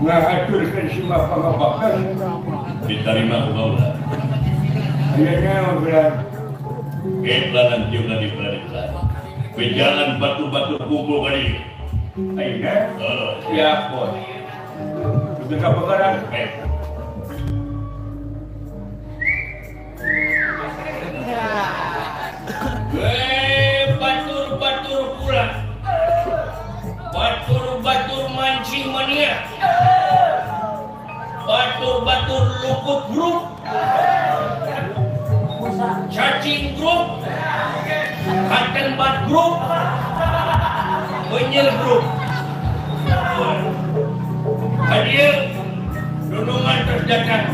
Ngahaturkeun sima pangabaktan diterima ku kaula. Aya naon berat? Eta lanjutna di pelan. Bejalan batu-batu kumpul ka dieu. Ayeuna? Siap, Bos. Dugi ka Bakaran. Batur-batur pula. Batur-batur mancing mania. Batur-batur lukut grup. Cacing grup. Katenbat grup. Penyel grup. Hadir dunungan terdatang.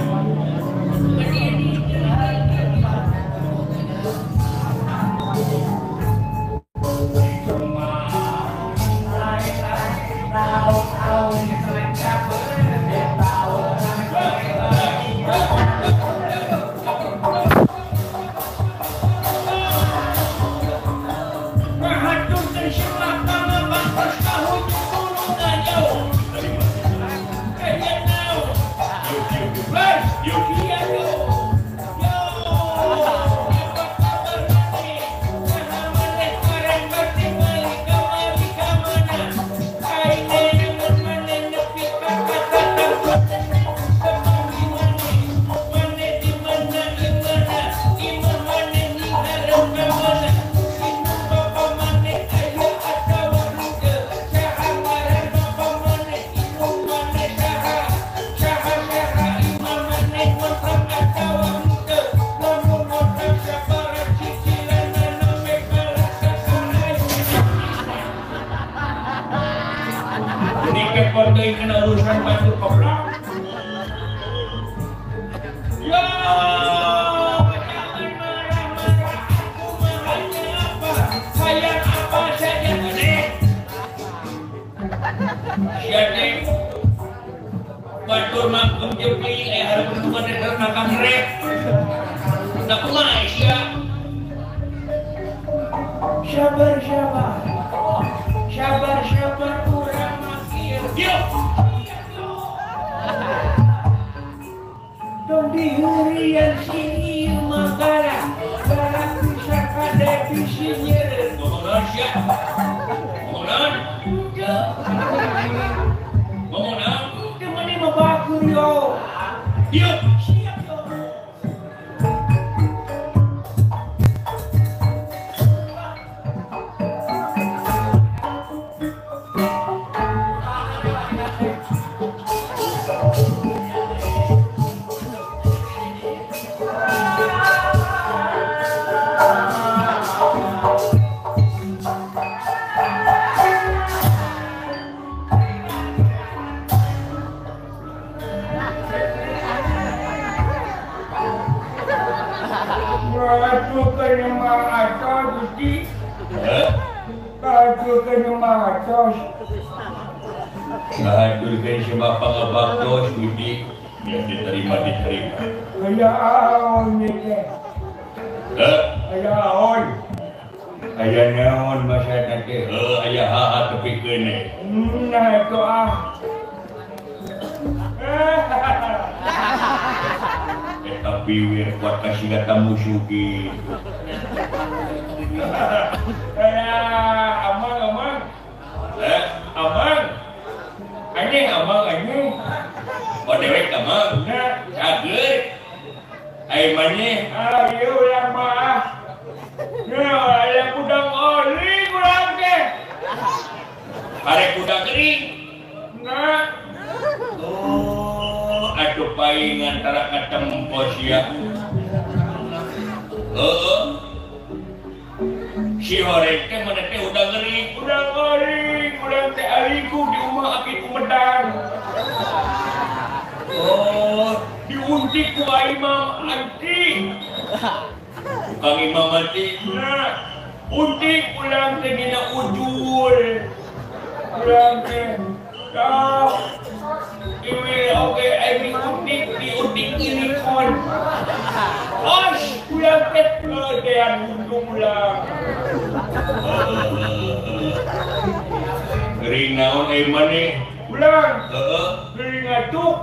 atuk.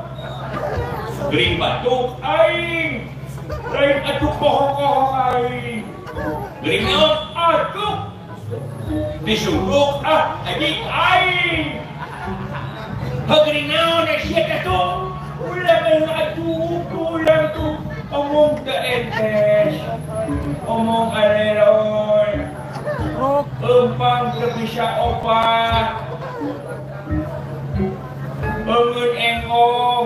Gering batuk aing. Lain atuk kohok-kohok aing. Gering naon? Atuk. Disungkuk ah anjing aing. Gering naon sia teh tuh? Ulah atuk, ulah tuh. Omong teu entes. Omong aleroy. Lempang teu bisa opat. Bangun engong.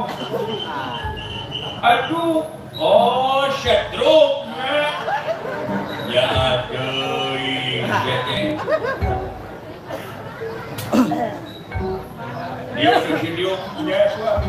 Aduh, oh stroke. Ya teuing sia teh. Diuk si diuk nya suah.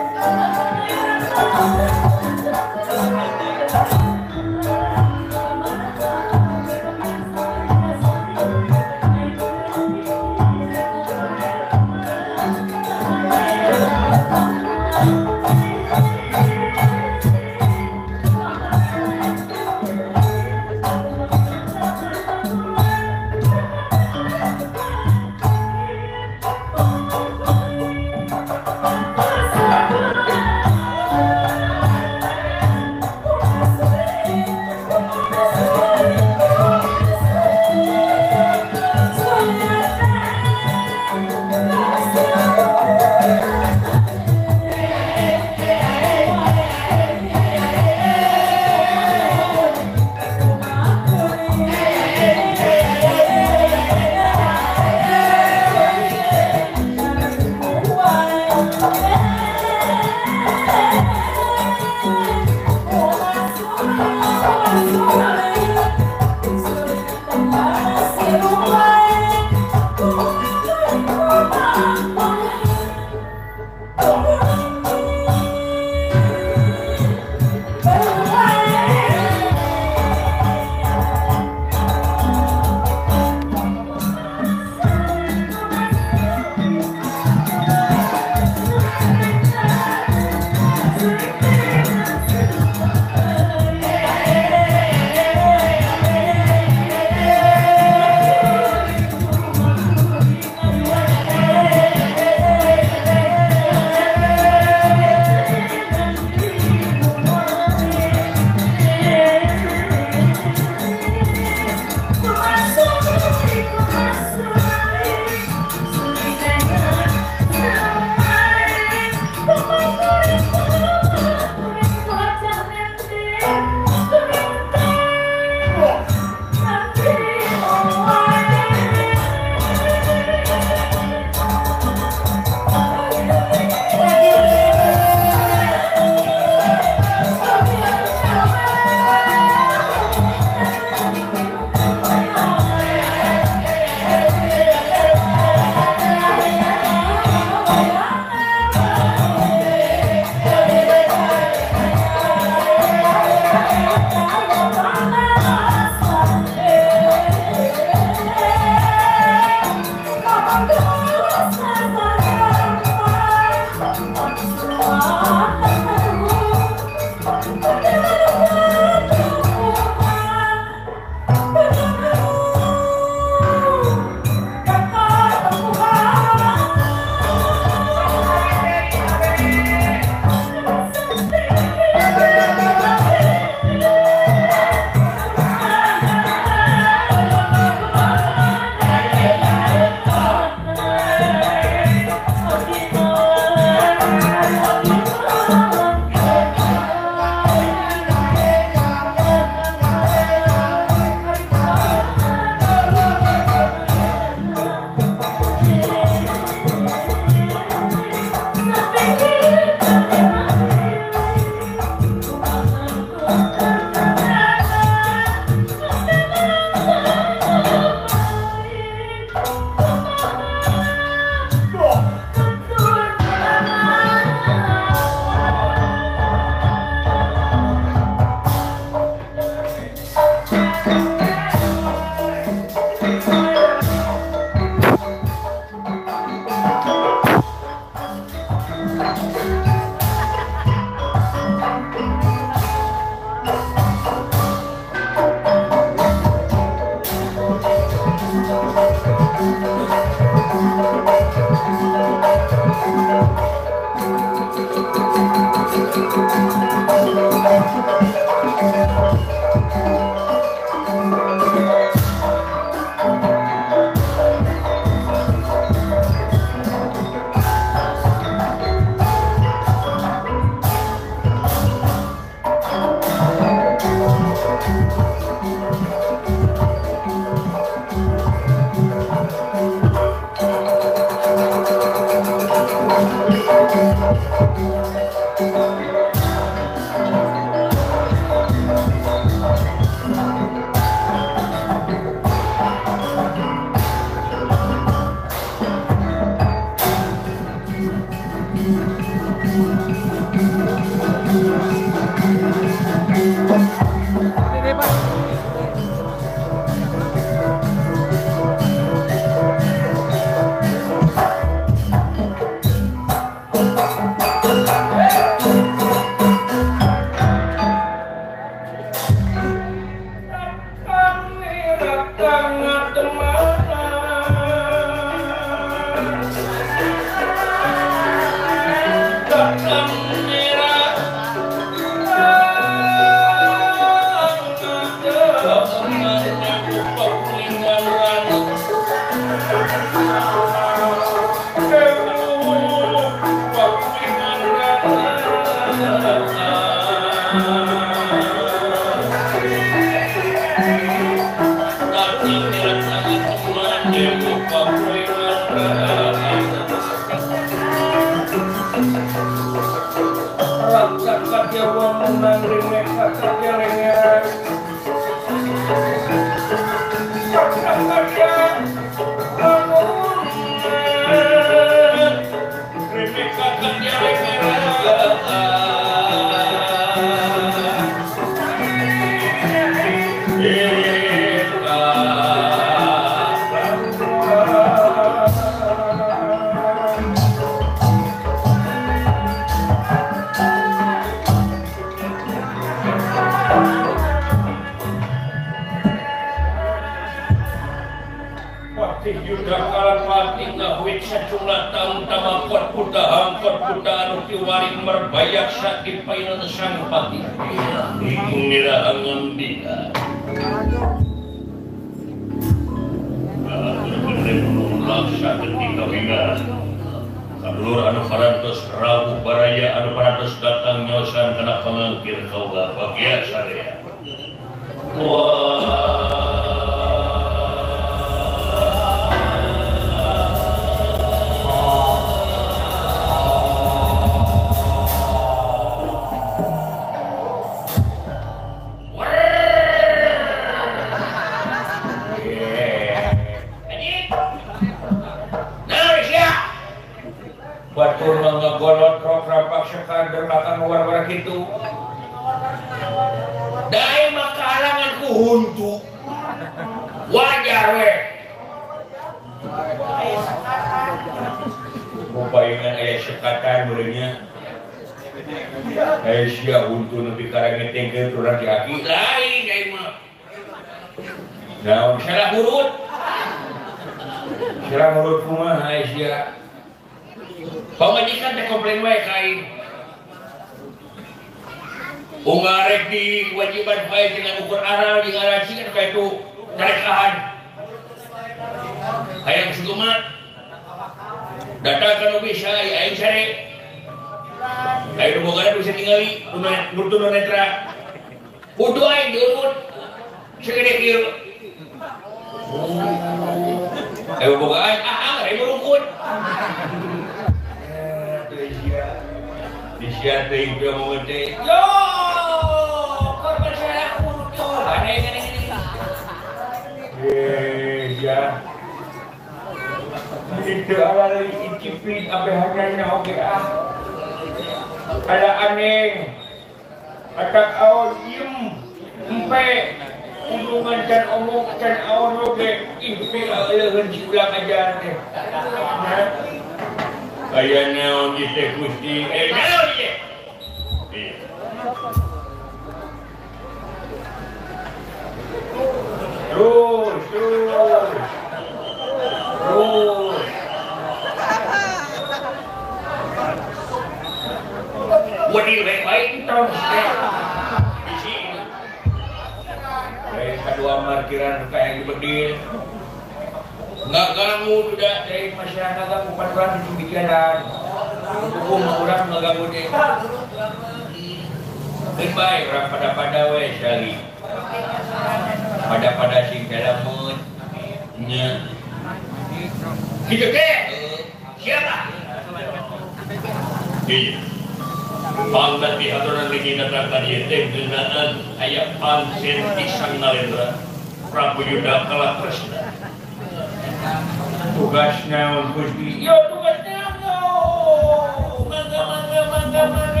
Mangga mangga mangga mangga.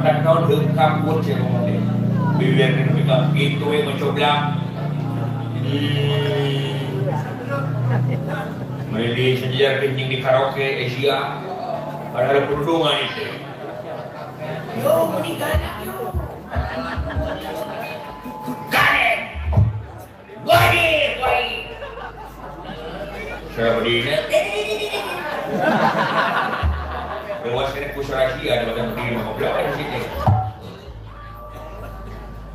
Matak naon deungkam pun sia ngomong teh. Bibian nepi ka kitu we ngocoblak. Mereka sejajar kencing di karaoke Asia. Padahal perundungan itu. Yo menikah yo. Karen. Wadi, wadi. Saya berdiri. Luas kena kusrasia ada macam begini mau goblok di sini.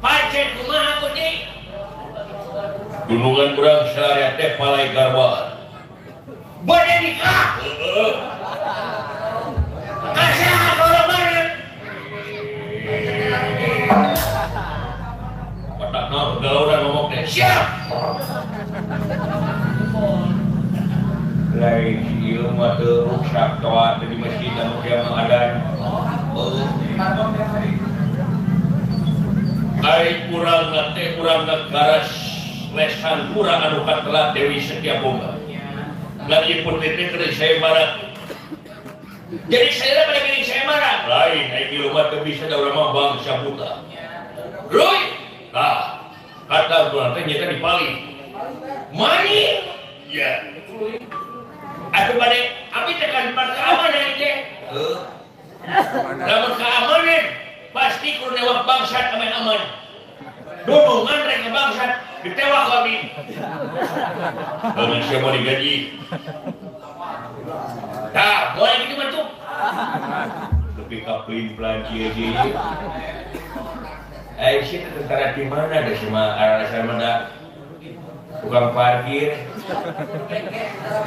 Pancen kumaha kucing? Gunungan urang sararea teh palai garwaan. Bade nikah. Heeh. Ka saha kalau bareng? Otak naon galau ngomong teh. Siap. Lain ieu mah teu ruksak toa teh di masjid anu kieu mah adan. Ai urang teh urang garas lesan urang anu katelah Dewi Setia Boga. Lagi pun teh keur saya marah. Jadi saya pada gini saya marah. Lain ai ieu mah teu bisa da urang mah bangsa buta. Ruy. Tah, kata urang teh nyata dipali. Mani? Ya. Atuh bade abi teh kan keamanan teh. Heuh. Lamun keamanan pasti kudu newak bangsat aman-aman. Dunungan rek bangsat ditewak abi. Lamun sia mau digaji. Tah, boleh kitu mah tuh. Lebih ka pelin-pelan kieu ge. Eh, sia tentara di mana da sia mah arasa mah da tukang parkir.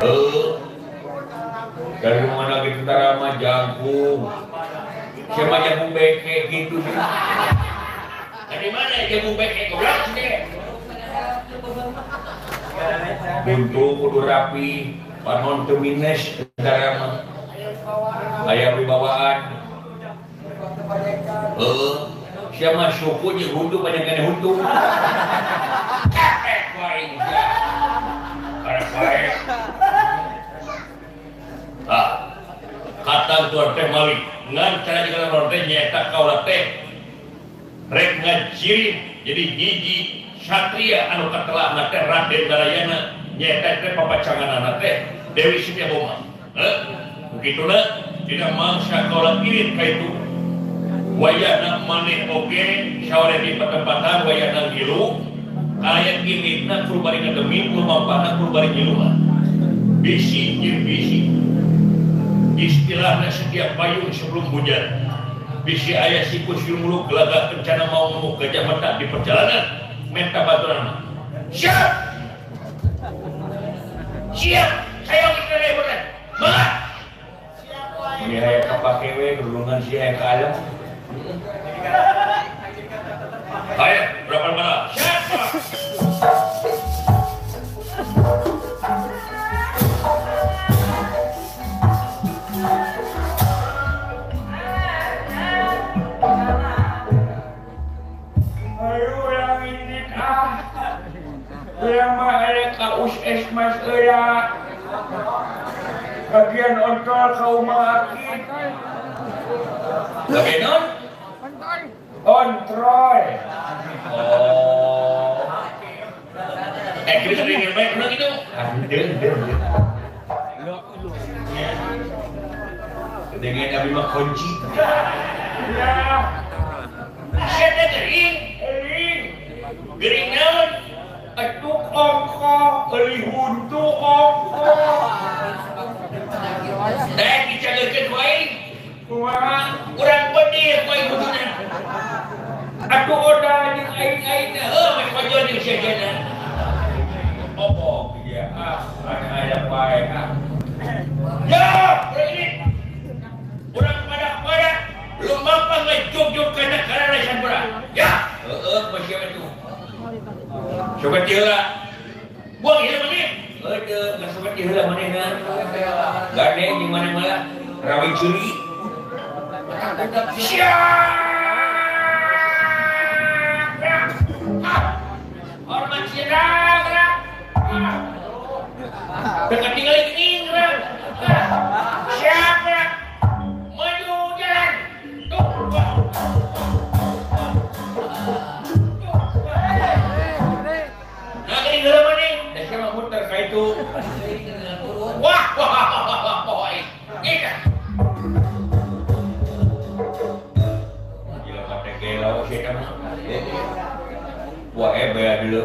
Heuh. Dari mana ke tentara mah jangkung. Siapa jangkung beke gitu. Dari mana jangkung beke goblok sih. Buntu kudu rapi, panon teu minus tentara mah. Aya wibawaan. Heuh. Siapa suku jeung huntu banyak kene huntu. Capek aing sia. Karek. Ah, kata tuan teh malik ngan cara jeung lawan teh nyaeta kaula teh rek ngajirin jadi hiji satria anu katelahna teh Raden Narayana nyaeta teh papacanganana teh Dewi Setia Boma. Heuh, begituna dina mangsa kaula irit ka itu. Wayahna maneh oge saore di patempatan wayahna ngilu aya iritna kudu bari ngademi kudu mampana kudu bari ngiluan. Bisi jeung bisi. Istilahnya setiap payung sebelum hujan. Bisi aya sikus yumuluk gelagah kencana mau ngemuk gajah mata di perjalanan minta bantuan. Siap. Siap. Saya kita lebaran. Mangga. Siap. Ini aya kapake we gerulungan sia aya ka alam. Ayo, berapa malam? Siap. Ayo yang ini ah. Yang mah ada kaus es mas euya. Bagian ontol kaum akid. Bagian non? Ontrol. Oh. Eh, kita sering baik benar gitu. Henteu, henteu. Dengan abi mah kunci. Ya. Sia teh gering, gering. Gering naon? Etuk ongkoh, euy huntu ongkoh. Teh dicageurkeun ku aing. Kumaha? Urang pedih ku aing huntuna. Atuh oda jeung aing-aing heuh meh kojol jeung sia-siana. Opo ya ah aya pae ah. Ya, urang ini. Urang pada-pada lumampang ngejugjug ka negara lesan urang. Ya, heueuh masih atuh. Sobat heula. Buang heula maneh. Heueuh, geus sobat heula manehna. Gandeng jeung maneh malah rawi curi. Siap. Hormat siap, gerak. Dekat tinggal ini, gerak. Siap, gerak. Maju jalan. Tuh. Wadok sih kan. Wah bayar dulu.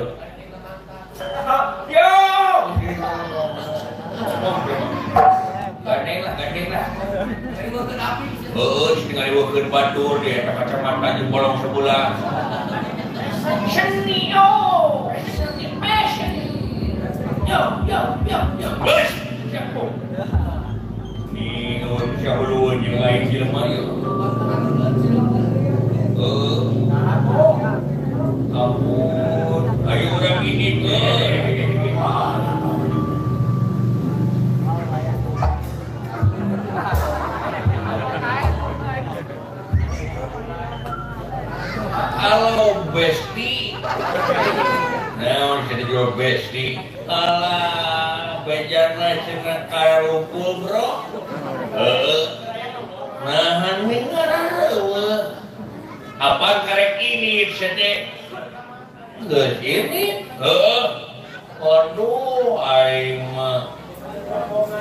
Yo. Gandeng lah, gandeng lah. Heeh, tinggal diwekeun batur dia eta kacamata jeung bolong sebelah. Seni oh, seni passion. Yo yo yo yo. Geus, siap. Nih, siapa jeung lain jelema ieu. Heeh. Ampun, ayo urang ini teh. Halo besti. Naon jadi juga besti. Alah, bejarna cenah karumpul, bro. Heeh. Nahan we ngarareueuh. Apaan karek ini teh? Geus ini? Heeh. Aduh, aing mah.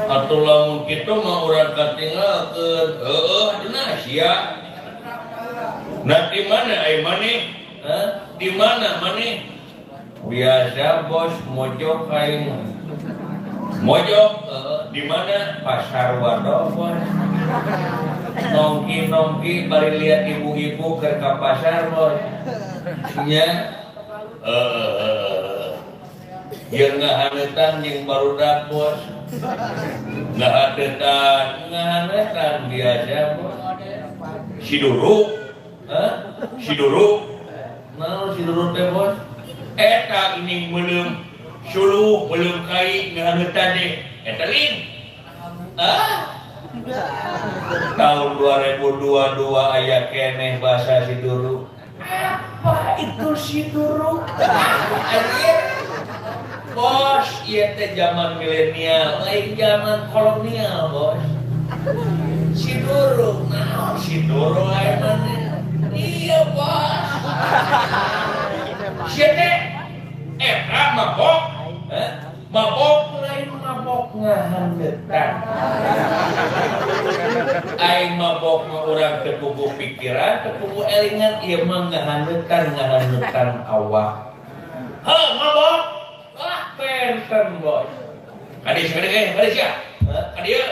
Atuh lamun kitu mah urang katinggalkeun. Heeh, cenah sia. Nah, di mana ai maneh? Hah? Di mana maneh? Biasa bos mojok aing. Mojok di mana? Pasar Wadok bos. Nongki-nongki bari lihat ibu-ibu keur ka pasar bos. Nya. Jeung ngahaneutan jeung barudak bos. Ngahaneutan, ngahaneutan biasa bos. Si Duru. Hah? Si Duru. Naon si Duru teh bos? Eta ini meuleum suluh, meuleum kai ngahaneutan teh. Eta lin. Ah? Tahun 2022 aya keneh bahasa si Duru. Apa itu si Duru? Anjir. Bos, ieu teh zaman milenial, lain zaman kolonial, bos. Si Duru, naon si Duru aya teh? Iya, bos. Sia teh eta mabok, heh? Mabok lain mabok ngahaneutan. Aing mabok mah urang teu puguh pikiran, teu puguh elingan, ieu mah ngahaneutan, ngahaneutan awak. Heuh, mabok. Wah, benten, bos. Kadieu kadieu kadieu sia. Heh, kadieu.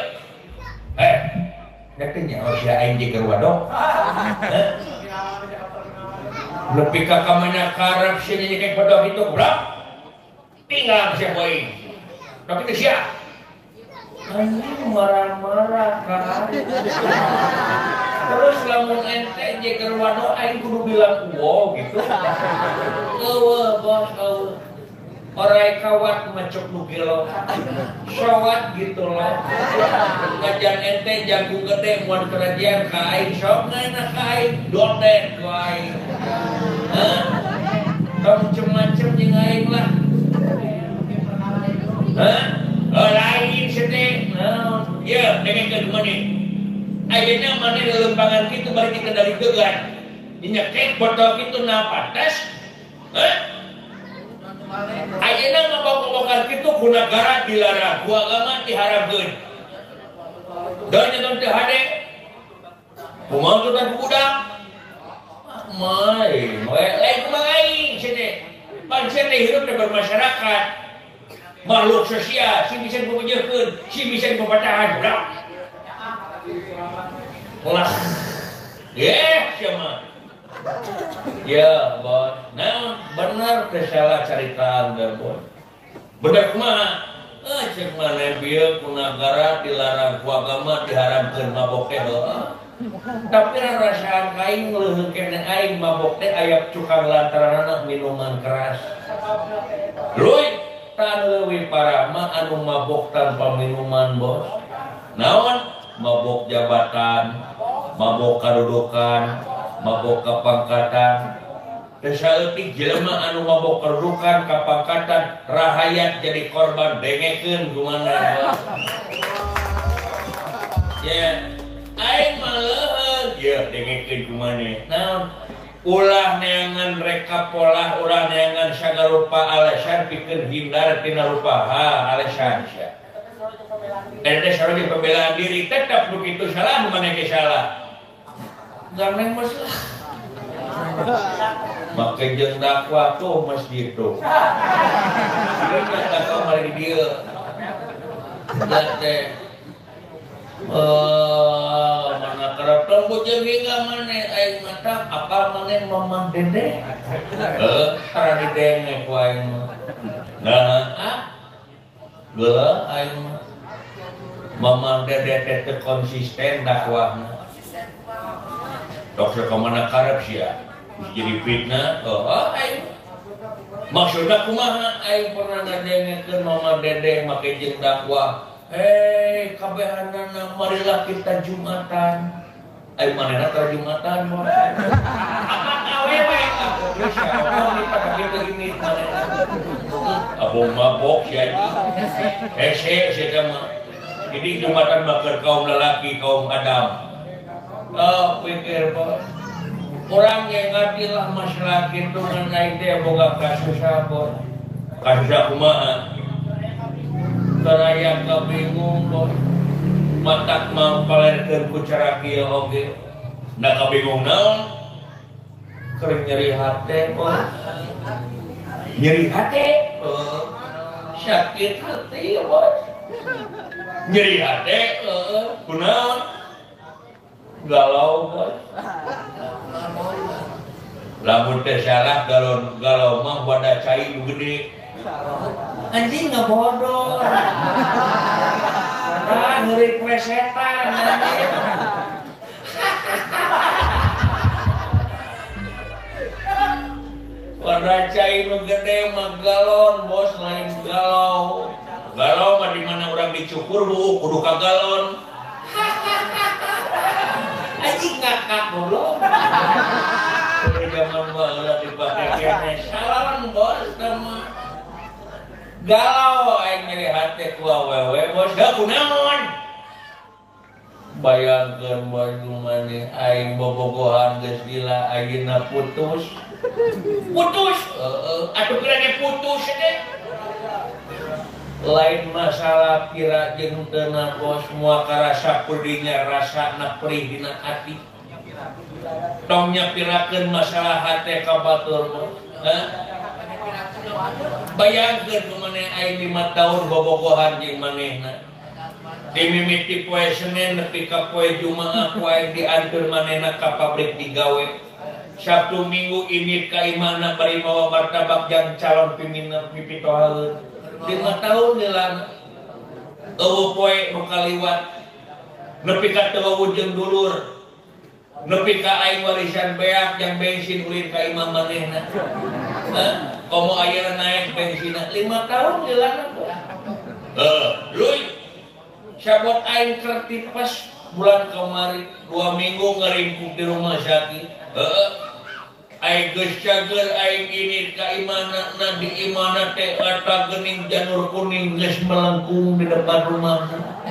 Eh, da teh nyaho sia aing jeung wadok. Heh. Nepi ka kamana karep sia nyekek bedog itu, goblok. Tinggal sia boy. Tapi teh sia. Anjing marah-marah kan. Terus lamun ente jeger wadok aing kudu bilang wow gitu. Eueuh bos eueuh. Orai kawat macok nu gelo. Sawat gitu loh. Ngajan ente jago gede mun kerajaan ka aing sok ngaena ka aing doten ku aing. Hah? Tong macem-macem jeung aing lah. Hah? Oh, lain sete. Naon? Ieu dengekeun maneh. Ayeuna maneh lelempangan kitu bari dikendali degan. Nyekek botol kitu na pantes. Hah? Ayeuna mabok-mabokan kitu ku nagara dilarang, ku agama diharamkeun. Da nyeton teu hade. Kumaha teh ku budak? Main, lain kumaha aing cenah. Pan cenah hirup teh bermasyarakat. Makhluk sosial, si bisa dipejeurkeun, si bisa dipapatahan, budak. Ulah. Yeh, sia mah. Ya, bos. Nah, benar teh salah caritaan teh, bos. Bener kumaha? Cek maneh bieu ku nagara dilarang ku agama diharamkeun mabok teh heuh. Tapi rarasaan aing leuheung keneh aing mabok teh aya cukang lantaranana minuman keras. Luy, tan leuwih parah mah anu mabok tanpa minuman, bos. Naon? Mabok jabatan, mabok kadudukan, mabok kapangkatan. Teu saeutik jelema anu mabok kadudukan, kapangkatan, rahayat jadi korban dengekeun kumaha. Ya, aing mah leuheung, ya dengekeun kumaha. Naon? Ulah neangan reka pola, ulah neangan sagarupa alasan pikeun hindar tina rupa ha alasan sia. Eta sarua pembelaan diri tetap nu kitu salah nu maneh ge salah. Gandeng mah salah. Make jeung dakwah tuh masjid tuh. Ieu dakwah mari di dieu. Teh mana kerap tembus jeung hingga maneh aing mata apal maneh Mamah Dede. Tara didenge ku aing mah. Nah, ah. Geuleuh aing mah. Mamah Dede teh teu konsisten dakwahna. Tok ka mana karep sia. Jadi fitnah, oh aing. Maksudna kumaha aing pernah ngadengekeun Mamah Dede make jeung dakwah. Hei, kabehanana marilah kita Jumatan. Aing manehna tara Jumatan mah. Awewe aku geus sia kitu ini manehna. Abong mabok sia anjing. Hese sia mah. Jadi Jumatan mah keur kaum lalaki, kaum Adam. Oh, pikir bos. Urang ge ngarti lah masalah kitu ngan aing teh boga kasusah bos. Kasusah kumaha? Karaya kabingung bos. Matak mangpalerkeun ku cara kieu oge. Da kabingung naon? Keur nyeri hate bos. Nyeri hate? Heeh. Sakit hati bos. Nyeri hate? Heeh. Kunaon? Galau bos. Lamun teh salah galau galau mah wadah cai nu gede. Anjing nggak bodoh. Ah, ngeri plesetan anjing. Wadah cai nu gede mah galon bos, lain galau. Galau mah di mana urang dicukur bu, kudu ka galon. Anjing ngakak goblok. Zaman baheula dipake keneh salam bos sama. Galau aing nyeri hate ku awewe bos, da kunaon? Bayangkeun baju maneh aing bobogohan geus gila ayeuna putus. Putus. Heeh, atuh kira ge putus teh. Lain masalah kira jeung teu na bos, moal karasa kudinya rasana perih dina hati. Tong nyapirakeun masalah hate ka batur bos. Hah? Bayangkeun maneh aing 5 tahun bobogohan jeung manehna. Dimimiti poe Senin nepi ka poe Jumaah ku aing dianteur manehna ka pabrik digawe. Sabtu Minggu ini ka imahna bari mawa martabak jang calon pimpinan pipitohaeun. 5 tahun lilana. Eueuh poe nu kaliwat. Nepi ka teu wawuh jeung dulur. Nepi ka aing warisan beak jang bensin ulin ka imah manehna. Hah? Komo ayeuna naik bensinna 5 tahun lilana. Luy. Sabot aing keur tipes bulan kamari 2 minggu ngarimpuk di rumah sakit. Heeh. Aing geus cager aing ini ka imahna na di imahna teh eta geuning janur kuning geus melengkung di depan rumahna.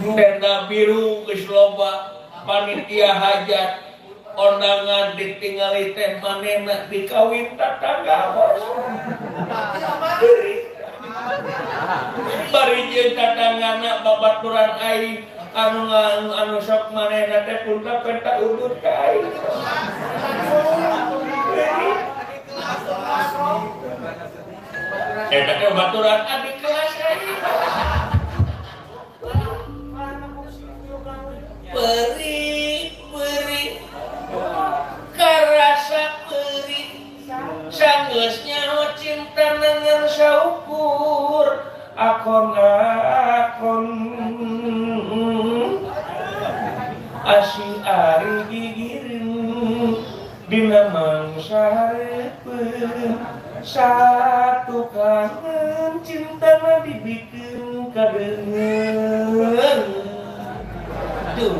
Tenda biru geus loba, panitia hajat, ondangan ditingali teh manehna dikawin tatangga bos. Bari jeung tatanggana babaturan aing anu anu sok manehna teh punta penta udut ka aing. Eta teh babaturan adik kelas aing. Perih, perih, karasa perih, sanggeus nyaho cinta nengen saukur, akon akon, asih ari gigireun, dina mangsa hareupeun, satu kangen cinta mah dibikeun kadeungeun. Duh,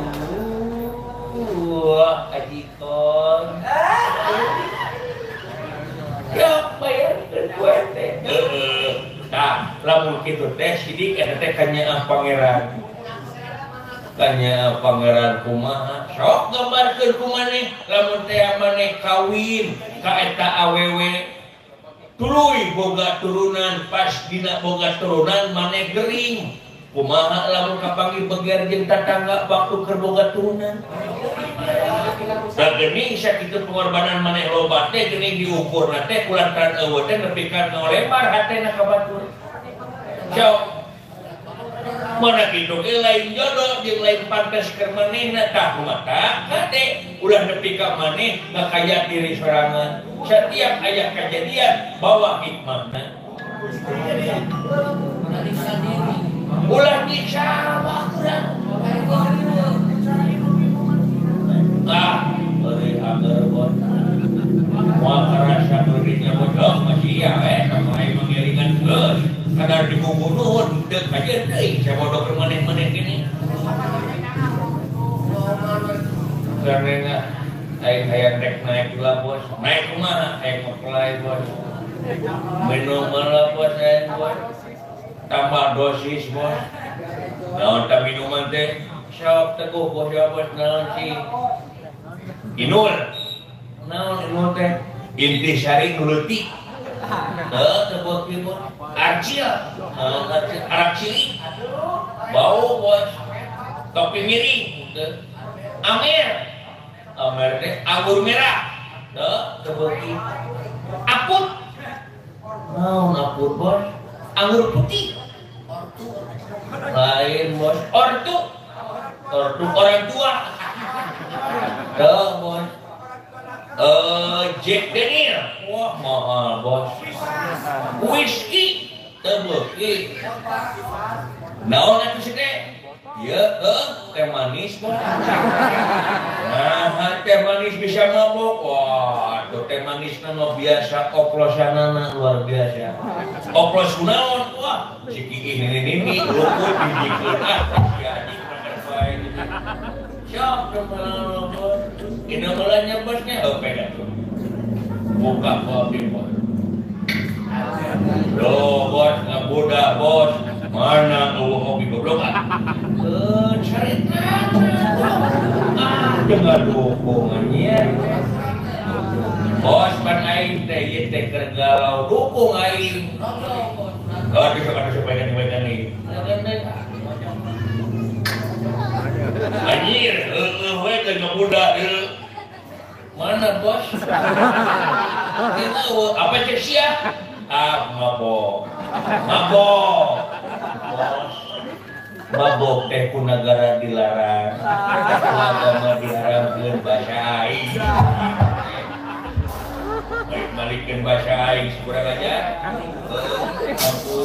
ajikon. Ya, bayarkeun ku teh. Tah, lamun kitu teh sidik eta teh kanyaah pangeran. Kanyaah pangeran kumaha? Sok gambarkeun ku maneh lamun teh maneh kawin ka eta awewe. Tuluy boga turunan, pas dina boga turunan maneh gering. Kumaha lamun kapanggih beger jeung tatangga waktu keur boga turunan. Da geuning sakitu pengorbanan maneh loba teh geuning diukurna teh kulantaran eueuh teh nepi ka ngolebar hatena ka batur. Sok mana kitu ge lain jodoh jeung lain pantes keur manehna tah kumaha kade ulah nepi ka maneh ngakaya diri sorangan. Setiap aya kejadian bawa hikmahna. Ulah disawah urang. Ah, euy anger bos. Moal karasa dirinya bodoh masih iya we sama aing mangiringan geus. Kadar dibubunuhun deuk kajeun deui sabodoh keur maneh-maneh kini. Karena aing hayang rek naik lah bos. Naik kumaha? Aing ngeplay bos. Minum lah bos aing bos. Tambah dosis bos. Naon tah minuman teh? Sok teguh bos ya bos naon sih? Inul. Naon inul teh? Intisari nuleutik. Heuh teu beuki bos. Arcil. Naon arcil? Arak cili. Bau bos. Topi miring. Amer. Amer teh anggur merah. Heuh teu beuki. Aput. Naon aput bos? Anggur putih. Lain bos. Ortu. Ortu orang tua. Tuh bos. Jack Daniel. Wah mahal bos. Whisky. Teu beuki. Naon atuh sih teh? Ya, teh manis bos. Nah, teh manis bisa mabok. Wah, tuh teh manis nama biasa oplosanana luar biasa. Oplos kunaon? Wah, si kiih nini luput dijikeun ah. Si anjing bener bae. Sok kemana bos? Ini mulanya bosnya, oh peda tuh. Buka kopi bos. Loh bos, ngabudak bos. Mana eueuh kopi goblok ah? Cerita. Ah, dengar dukungannya. Bos pan aing teh ieu teh keur galau dukung aing. Oh, disok baekan-baekan ieu. Anjir, heueuh we teh ngabudak ieu. Mana bos? Ieu apa cek sia? Ah, mabok. Mabok. Bos. Mabok teh ku nagara dilarang. Ku agama diharamkeun bahasa aing. Balik-balikeun bahasa aing kurang aja. Ampun.